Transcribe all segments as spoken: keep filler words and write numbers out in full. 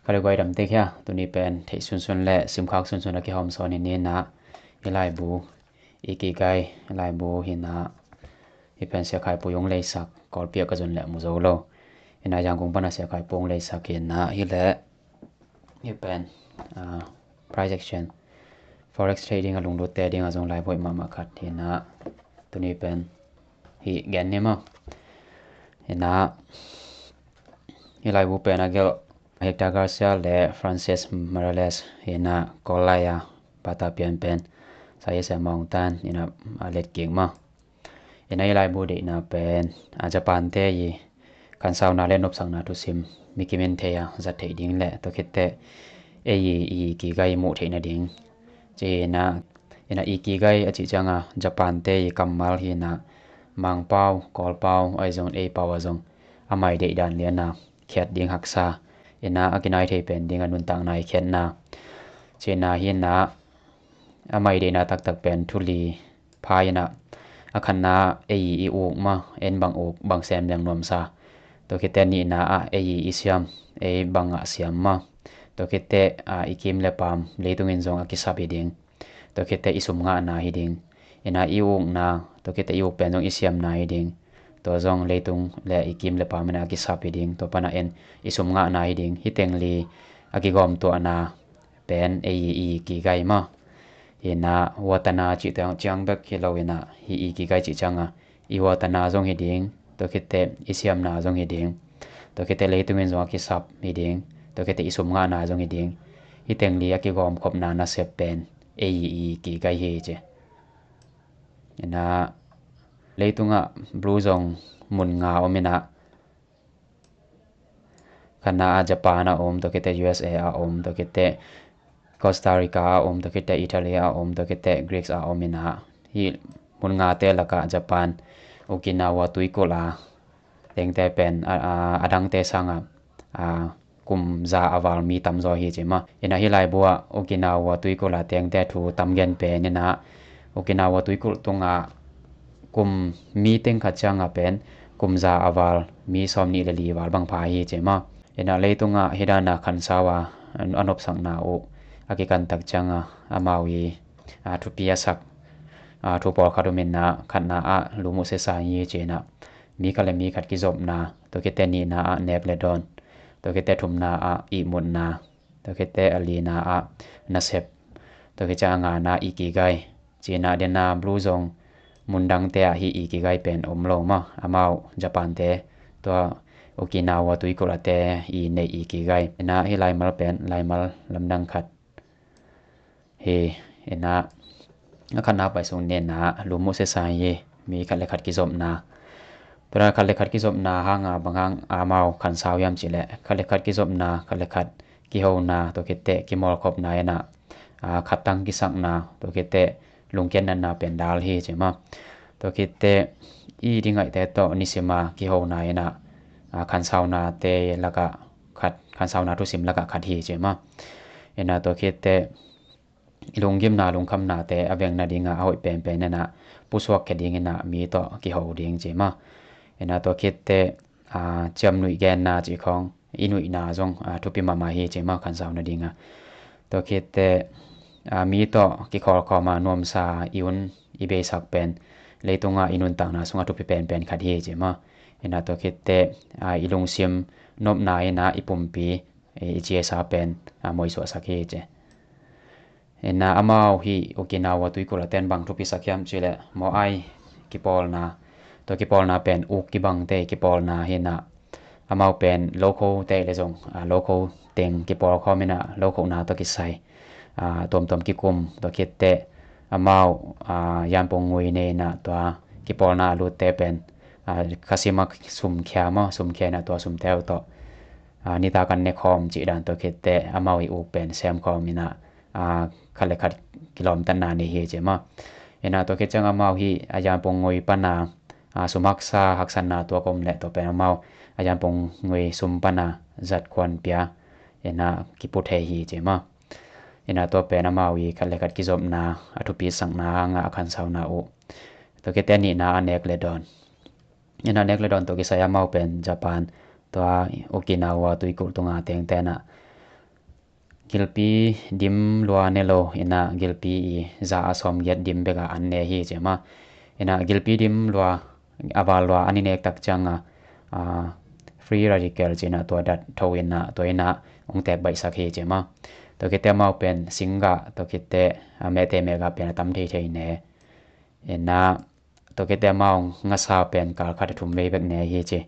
Ka le guai dam tek hia, tuni pen theih sunsun le simkhak sunsun a kihawm sawn hi ni na, i laibu, Ikigai laibu hi na, hi pen Sia Khai Pu Yung leisak, Kawlpi ah ka zon le mu zo lo. Hi na Yangon pana Sia Khai Pu Yung leisak hi na, hi le hi pen, ah, price action, forex trading a lunglut te ding a zong laibu hoih mahmah khat hi na, tuni pen hi gen ni maw. Hi na, hi laibu pen a gelh Hector Garcia le Francis Morales hi na, Kawl lai a bata pian pen Saisa Maungtan hi na, a let kik maw. Hi na, hi laibu deihna pen a Japan te i khansauna le nopsakna thusim mi kimin thei a zat theih ding le tua khit teh ei i Ikigai muh theih nading ci hi na. Hi na, Ikigai a cih ciang a Japan te i kammal hi na, Mangpau, Kawlpau, ahi zong ei pau a zong a mai deih dan lian a khiat ding haksa, hi na a kinai thei pen ding a nuntakna i khiatna ci hi na. Hi na, a mai deihna taktak pen thu li pha hi na, a khatna ei i uk maw, en bang uk bang sem leng nuamsa. Tua khit teh nihna ah ei i siam, ei bang a siam maw. Tua khit teh, ah, i kim le paam leitung in zong a kisap hi ding. Tua khit teh i sum ngahna hi ding. Hi na, i ukna, tua khit teh i uk pen zong i siamna hi ding. Tua zong leitung le i kim le paam in a kisap hi ding. Tua pan a en i sum ngahna hi ding. Hi teng li a kigawm tuahna pen ei i Ikigai maw. Hi na, watana cih ciang bek hi lo hi na, hi Ikigai cih ciang a i watana zong hi ding, tua khit teh i siamna zong hi ding, tua khit teh leitung in zong a kisap hi ding, tua khit teh i sum ngahna zong hi ding. Hi teng li a kigawm khopna nasep pen ei i Ikigai hi ci. Hi na, leitung ah blue zone mun nga om hi na, khatna ah Japan a om, tua khit teh U S A a om, tua khit teh Costa Rica a om, tua khit teh Italy a om, tua khit teh Greece a om hi na, hi mun nga te lak ah Japan, Okinawa tuikulh a tengte pen a, a, a dangte sang a, a, kum za a val mi tam zaw hi ci maw. Hi na, hi laibu ah Okinawa tuikulh a tengte thu tam gen pen hi na, Okinawa tuikulh tung a kum mi teng khat ciang a pen kum za a val mi sawm nih le li val bang pha hi ci maw. Hi na, leitung ah hi dan a khansau a, a nopsakna uh a kikan tak ciang a amau i, a, thupi a sak, a, thu pawlkhat om hi na, khatna ah Lu Mu Se Sa Nyi ci hi na, mi khat le mi khat kizopna, tua khit teh nihna ah nek le dawn, tua khit teh thumna ah ihmutna, tua khit teh a lina ah nasep, tua khit ciang a ngana Ikigai ci hi na. Hi na, blue zone mun dangte ah hi Ikigai pen om lo maw. Amau Japan te tua Okinawa tuikulh a te i neih Ikigai hi na, hi laimal pen laimal lamdang khat hi. Hi na, a khatna pai sung nihna Lu Mu Se Sa Nyi, mi khat le khat kizopna. Tua na khat le khat kizopna hang a bang hang amau khansau hiam cih leh khat le khat kizopna, khat le khat kihona, tua khit teh kimawlkhopna hi na, a, khat tang kisakna, tua khit teh lungkiat natna pen dal hi ci maw. Tua khit teh i ding ngaihte tawh nisim a kihona hi na, a, khansauna te lak ah khat, khansauna thusim lak ah khat hi ci maw. Hi na, tua khit teh i lunggimna lungkhamnate a veng nading a a hoih penpen hi na, pusuak khia ding hi na, mi tawh kiho ding ci maw. Hi na, tua khit teh, a, ciamnuih genna cih khawng, i nuihna zong, a, thupi mahmah hi ci maw, khansau nading a. Tua khit teh, a, mi tawh kikhawlkhawm a nuamsa i un i beisak pen leitung a i nuntakna sung a thupi penpen khat hi ci maw. Hi na, tua khit teh, a, i lungsim nopna hi na, i pumpi, i, i ciesa pen, a, moisuahsak hi ci. Hi na, amau hi Okinawa tuikulh a ten bang thupisak hiam cih leh mawh ai kipawlna, tua kipawlna pen uk kibangte kipawlna hi na, amau pen lokho te le zong, a, lokho teng kipawlkhawm hi na, lokho na tawh kisai, a, tuamtuam kikum, tua khit teh amau, a, yanpong ngui nei na, tua kipawlna a lutte pen, a, khasim a sumkhia maw, sumkhia na, tua sumte uh tawh, a, nitak an nekhawm cih dan, tua khit teh amau i uk pen semkhawm hi na, a, khat le khat kilawmtatna nei hi ci maw. Hi na, tua khit ciang amau hi a yanpong ngui pana, a, sum haksa haksanna tua ka om leh tua pen amau a yanpong ngui sum pana zat khuan pia hi na, kipu thei hi ci maw. Hi na, tua pen amau i khat le khat kizopna, a thupisakna hang a khansauna uh. Tua khit teh nihna a nek le dawn. Hi na, nek le dawn tawh kisai amau pen Japan, tua Okinawa tuikulh tung a tengte na, gilpi dim lua ne lo, ina gilpi i za a sawm giat dim bek a an ne hi ci maw. Ina gilpi dim lua, a val lua an i nek tak ciang a, a, free radical ci ina tua dat tho ina tua ina hong tek baihsak hi ci maw. Tua khit teh amau pen singgah, tua khit teh, a, mehte mehgah pen a tam theithei ne. Ina tua khit teh amau ngasa pen kal khat a thum vei bek ne hi ci.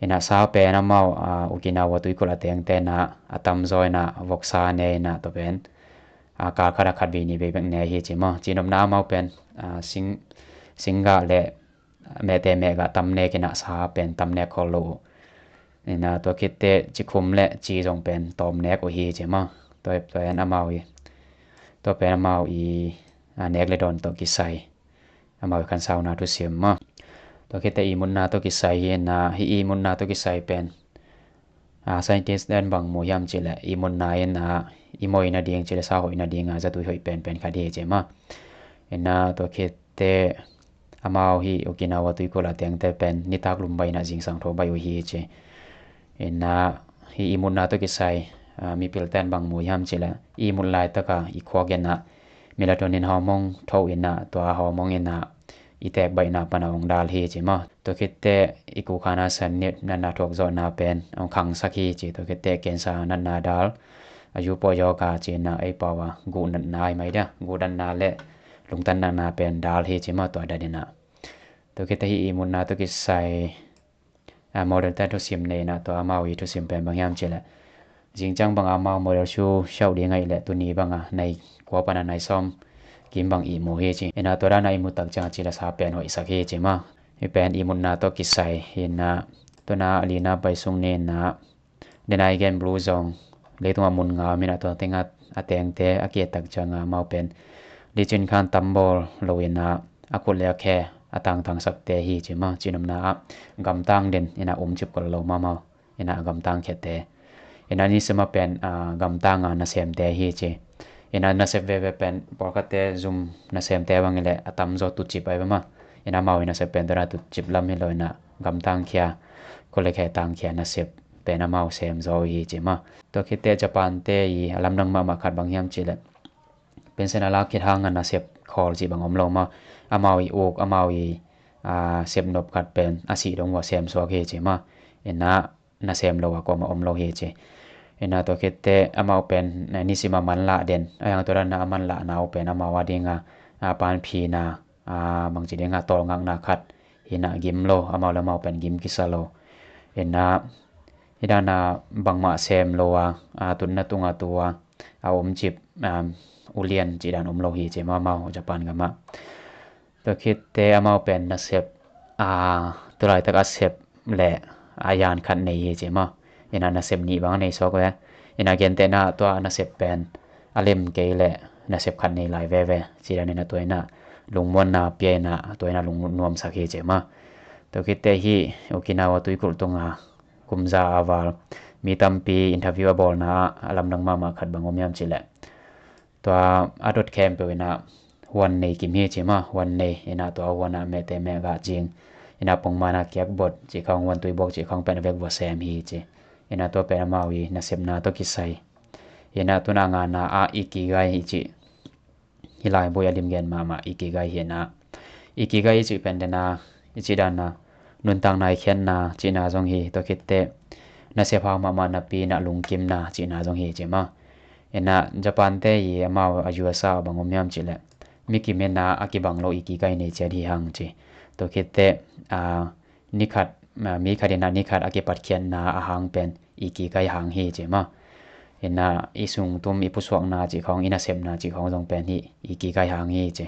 Ina sa pen amau, a, Okinawa tuikulh a tengte ina a tamzaw ina voksa ne ina tua pen, a, kal khat a khat vei nih vei bek ne hi ci maw. Cinopna amau pen, a, sing, singgah le mehte mehgah tam nek ina sa pen tam nek khol lo uh. Ina tua khit teh cikhum le ci zong pen tawm nek uh hi ci maw. Tua, tua pen amau i, tua pen amau i, a, nek le dawn tawh kisai, amau i khansauna thusim maw. Tua khit teh ihmutna tawh kisai hi ina, hih ihmutna tawh kisai pen, a, scientist ten bang mu hiam ci leh ihmutna ina i mawina ding ci le sa hoihna ding a zatui hoih penpen khat hi ci maw. Ina tua khit teh amau hih Okinawa tuikulh a tengte pen nitak lum baih ina zingsang tho baih uh hi ci. Ina hih ihmutna tawh kisai, a, mipil ten bang mu hiam ci leh ihmut laitak a i khuak ina melatonin hormone tho ina tua hormone ina i tek baihna pan a hong dal hi ci maw. Tua khit teh i kukhana san nit natna thuak zawhna pen hong khangsak hi ci. Tua khit teh cancer natna dal, a, yu pawh yoga ci ina ei pau a guh natna hi mai dia, guh natna le lungtang natna pen dal hi ci maw tua dat ina. Tua khit teh hih ihmutna tawh kisai, a, model ten thusim ne ina tua amau i thusim pen bang hiam ci leh zingciang bang amau model show siau ding ahih leh tuni bang a nai kua pan a nai sawm kim bang ihmu hi ci. Ina tua dan a ihmut tak ciang a ci le sa pen hoihsak hi ci maw. Hih pen ihmutna tawh kisai hi ina, tua ina a lina pai sung ni ina, denai gen blue zong leitung a mun nga om ina tua teng a, a tengte a ki-et tak ciang a amau pen licin khan tambawl lo ina a khut le a khe a tangtang sakte hi ci maw. Cinopna a gamtang den ina umcip kol lo mahmah ina a gamtang khiate. Ina nisim a pen, a, gamtang a nasemte hi ci. Ina nasep veve pen pawlkhatte zum nasemte bang hi leh a tamzaw tutcip ahi ve maw. Ina amau i nasep pen tua ina tutcip lam hi lo ina gamtang khia, khut le khe tang khia nasep pen amau sem zaw hi ci maw. Tua khit teh Japan te i a lamdang mahmah khat bang hiam ci leh pension a lak khit hang a nasep khawl ci bang om lo maw. Amau i uk, amau i, a, sep nop khat pen a sih dong uh a sem suak hi ci maw. Ina nasem lo a kuamah om lo hi ci. Ina tua khit teh amau pen, a, nisim a manlah den, a, yang tua dan a manlahna uh pen amau a ding a, a, panphina, a, bangci ding a tawlngakna khat hi ina gim lo, amau le amau pen gim kisa lo. Ina hih dan a bangmah sem lo a, a, tutna tung a tu a, a umcip, a, ulian ci dan om lo hi ci maw amau Japan gam ah. Tua khit teh amau pen nasep, a, tu laitak a sep le a yan khat nei hi ci maw. Ina nasep nih bang a nei suak ve. Ina gentehna tua nasep pen a lem kei leh nasep khat nei lai veve ci dan ina tua ina lungmuanna pia ina tua ina lungnuamsak hi ci maw. Tua khit teh hih Okinawa tuikulh tung a kum za a val mi tampi interview a bawlna ah a lamdang mahmah khat bang om hiam ci leh tua a dot khempeuh ina huan nei kim hi ci maw. Huan nei ina tua huan a mehte mehgah cing ina pongman a kiakbot ci khawng, huan tuibawk ci khawng pen a vek vua sem hi ci. Ina tua pen amau i nasepna tawh kisai. Ina tu ina ngana a ikigai hi ci. Hih laibu i a limgen mahmah ikigai hi ina. Ikigai i cih pen den a, i cih dan a nuntakna i khiatna cihna zong hi, tua khit teh nasep hau mahmah napi ina lungkimna cihna zong hi ci maw. Ina Japan te i amau a U S a bang om hiam ci leh mi kim ina a kibang lo ikigai nei ciat hi hang ci. Tua khit teh, a, ni khat, a, mi khat ina ni khat a kipatkhiatna a hang pen ikigai hang hi ci maw. Ina i sungtum i pusuakna ci khawng, i nasepna ci khawng zong pen hih ikigai hang hi ci.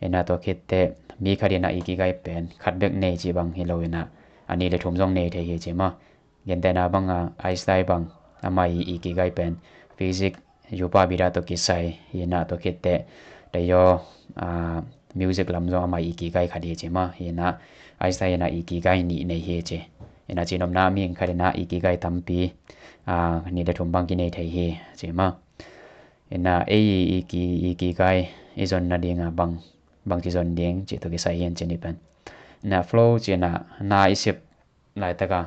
Ina tua khit teh mi khat ina ikigai pen khat bek nei ci bang hi lo ina a nih le thum zong nei thei hi ci maw. Gentehna bang a Einstein bang amah i ikigai pen physics, yupa bida tawh kisai hi ina tua khit teh tei aw, a, music lam zong amah i ikigai khat hi ci maw. Hi ina Einstein ina ikigai nih nei hi ci. Ina cinopna a mihing khat ina ikigai tampi, a, nih le thum bang kinei thei hi ci maw. Ina ei i iki, ikigai i zon nading a bang, bangci zon ding cih tawh kisai hi in ci ni pen. Ina flow ci ina na i sep laitak a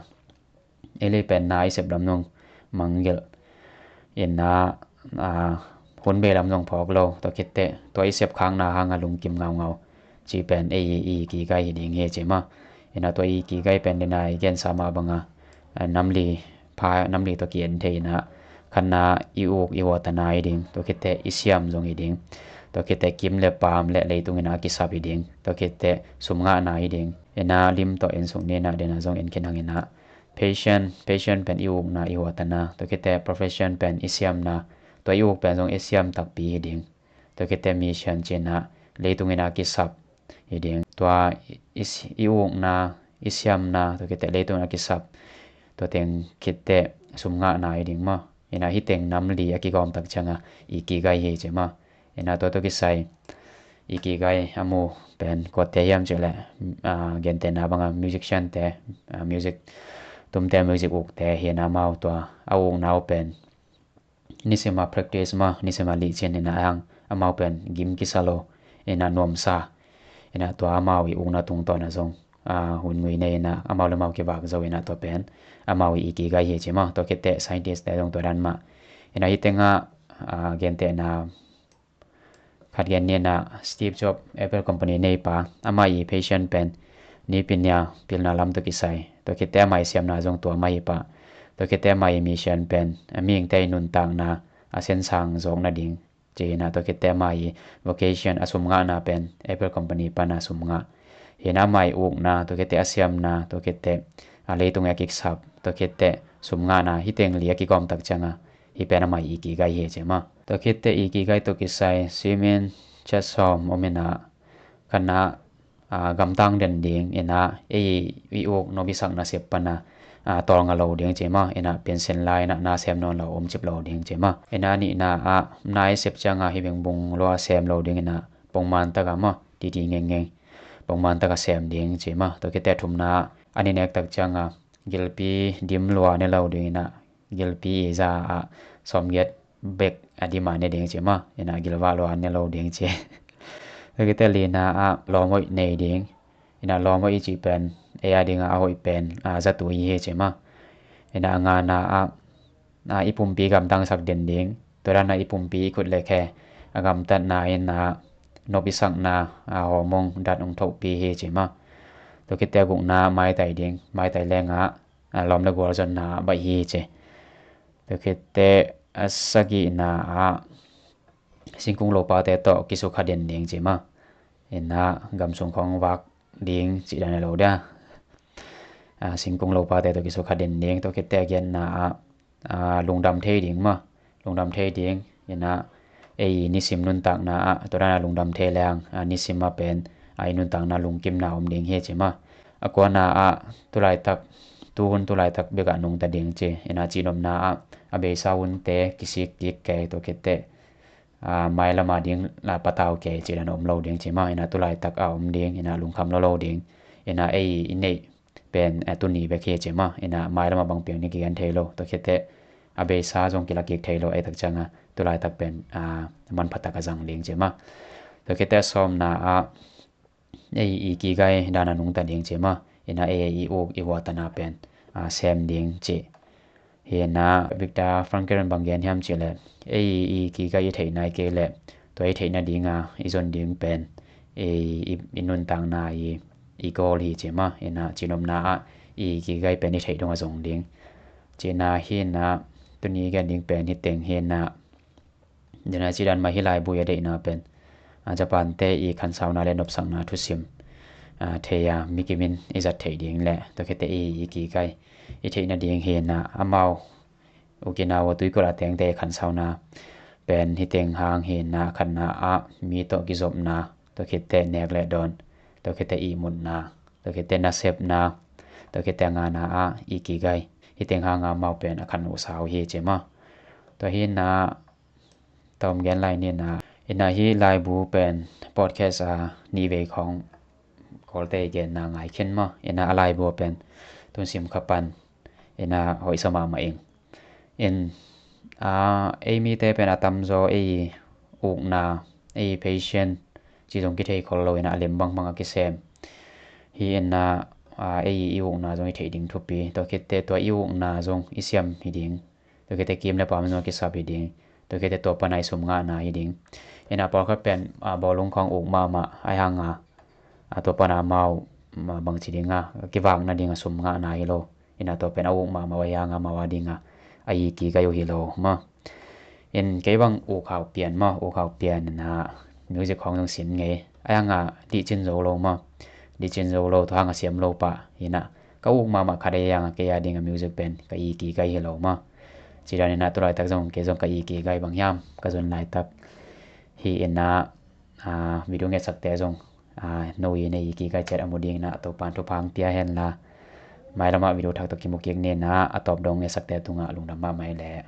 ei lei pen na i sep lam nung mangngilh ina a, hun bei lam zong phawk lo, tua khitteh tua i sep khakna hanga lungkim ngaungau, cih pen ei i ikigai hi ding hi ci maw. Ina tua ikigai pen dena i gensa mah banga, a, namli pha, namli tawh ki-en thei ina, khatna i uk i huatana hi ding, tua khitteh i siam zong hi ding, tua khitteh kim le paam le leitung ina a kisap hi ding, tua khitteh sum ngahna hi ding. Ina lim tawh en suk ni ina, dena zong en khin hang ina, passion, passion pen i ukna i huatana, tua khitteh profession pen i siamna, tua i uk pen zong i siam takpi hi ding. Tua khitteh mission cih ina, leitung ina kisap hi ding. Tua i, i, i ukna, i siamna, tua khitteh leitung ina kisap, tua teng khitteh sum ngahna hi ding maw. Ina hih teng namli a kigawm tak cianga ikigai hi ci maw. Ina tua tawh kisai ikigai a mu pen kuate hiam cih leh, a, gentehna banga musician te, a, music tumte, music ukte hi ina, amau tua a ukna uh pen nisima practice maw, nisima lihcin ina hang, amau pen gim kisa lo ina, nuamsa ina, tua amau i ukna tungtawna zong, a, hun ngui nei ina, amau le amau kivak zo ina, tua pen amau i ikigai hi ci maw. Tua khitteh scientist te zong tua dan mah. Ina hih tenga, a, gentehna khat gen ni ina, Steve Jobs, Apple company neipa, ama i passion pen nipi nia pilna lam tawh kisai, tua khitteh ama i siamna zong tua mah hi pah. Tua khitteh ama i mission pen a mihingte i nuntakna a sensang zawk nading ci ina, tua khitteh ama i vocation, a sum ngahna pen Apple company pana sum ngah hi ina, ama i ukna, tua khitteh a siamna, tua khitteh a leitung a kisap, tua khitteh sum ngahna, hih teng li a kigawm tak cianga hih pen ama i ikigai hi ci maw. Tua khitteh ikigai tawh kisai simin chat sawm om ina, khatna, a, gamtang den ding ina, ei i uk nop i sak nasep pana, a, tawlnga lo ding ci maw. Ina pension lai ina na sem nawn lo, om cip lo ding ci maw. Ina nihna ah na i sep cianga hih bengbung lua sem lo ding ina, pongman taka maw, titi ngengeng pongman taka sem ding ci maw. Tua khitteh thumna ah a ni nek tak cianga gilpi dim lua ne lo ding ina, gilpi i za ah sawmgiat bek a dima ne ding ci maw. Ina gilvah lua ne lo ding ci. Tua khitteh lina ah lawmhoih nei ding. Ina lawmhoih i cih pen ei a dinga a hoih pen, a, zatui hi ci maw. Ina a ngana ah, a, i pumpi gamtangsak den ding. Tua dana i pumpi i khut le khe a gamtatna ina nop i sakna, a, hawmung dat hong thohpi hi ci maw. Tua khitteh a gukna maitai ding, maitai lenga, a, lawm le gualzonna baih hi ci. Tua khitteh a sagihna ah singkung lopate tawh kisukha den ding ci maw. Ina gam sung khawng vak ding cih dan a lo dia. A, singkung lopate tawh kisukha den ding, tua khitteh a giatna ah, a, lungdam thei ding maw. Lungdam thei ding, ina ei nisim nuntakna ah tua dana lungdam thei leng, a, nisim a pen, a, i nuntakna lungkimna om ding hi ci maw. A kuana ah tulaitak, tuhun tulaitak bek a nungta ding ci. Ina cihnopna ah a beisa hunte kisik kik kei, tua khitteh, a, mailama ding la patau kei cih dan om lo ding ci maw. Ina tulaitak a om ding, ina lungkham lo lo ding. Ina ei i neih pen, a, tuni bek hi ci maw. Ina mailama bang piang ni kigen thei lo. Tua khitteh a beisa zong kila kik thei lo, ei tak cianga tulaitak pen, a, manpha taka zang ding ci maw. Tua khitteh a sawmna ah ei ikigai dana nungta ding ci maw. Ina ei i uk i huatana pen, a, sem ding ci. Hi ina Viktor Frankl bang gen hiam cih leh, ei ikigai i theihna i kei leh tua i theihna dinga i zon ding pen, ei i, i nuntakna i, i goal hi ci maw. Ina cihnopna ah ikigai pen i theih dong a zong ding. Cihna hi ina tuni gen ding pen hi teng hi ina, dena cih dan mah hi laibu i a deihna pen, a, Japan te i khansauna le nopsakna thusim, a, thei a mikimin i zat theih ding le, tua khitteh i, ikigai i theihna ding hi ina, amau Okinawa tuikulh a tengte i khansauna pen hi teng hang hi ina, khatna ah mi tawh kizopna, tua khitteh nek le dawn, tua khitteh ihmutna, tua khitteh nasepna, tua khitteh a ngana ah ikigai, hi teng hanga amau pen a khan uh sau hi ci maw. Tua hi ina tom gen lai ni ina, ina hih laibu pen podcast a nihvei khawng Kawlte i genna ngai khin maw. Ina a laibu pen tun sim kha pan ina hoihsa mahmah ing. In, a, ei mite pen a tamzaw ei ukna, ei passion ci zong kithei khol lo ina a lem bangbang a kisem. Hi ina, a, ei i ukna zong i theih ding thupi. Tua khitteh tua i ukna zong i siam hi ding. Tua khitteh kim le paam zong a kisap hi ding. Tua khit teh tua pana i sum ngahna hi ding. Ina pawlkhat pen a, bawlung khawng uk mahmah, ahi hanga a, tua pana amau, ma, bangci dinga kivakna dinga sum ngahna hi lo. Ina tua pen a uk mahmah, ahi hanga amau a dinga a i kik ahi uh hi lo maw. In kei bang uk hau pian maw, uk hau pian ina music khawng zong sin ngei. Ahi hanga dihcin zo lo maw, dihcin zo lo, tua hanga siam lo pah. Ina ka uk mahmah khat ahi hanga kei a dinga music pen ka i kik ahi hi lo maw. Ci dan ina tu laitak zong kei zong ka i kik ahi, bang hiam, ka zon laitak hi ina, a, video ngetsakte zong, a, no i na i kik ahi ciat a mu ding ina Topan thupha hong pia hen la, mailamah video thak tawh kimu kik ni ina, a tawp dong ngetsakte tungah lungdam mahmah hi leh.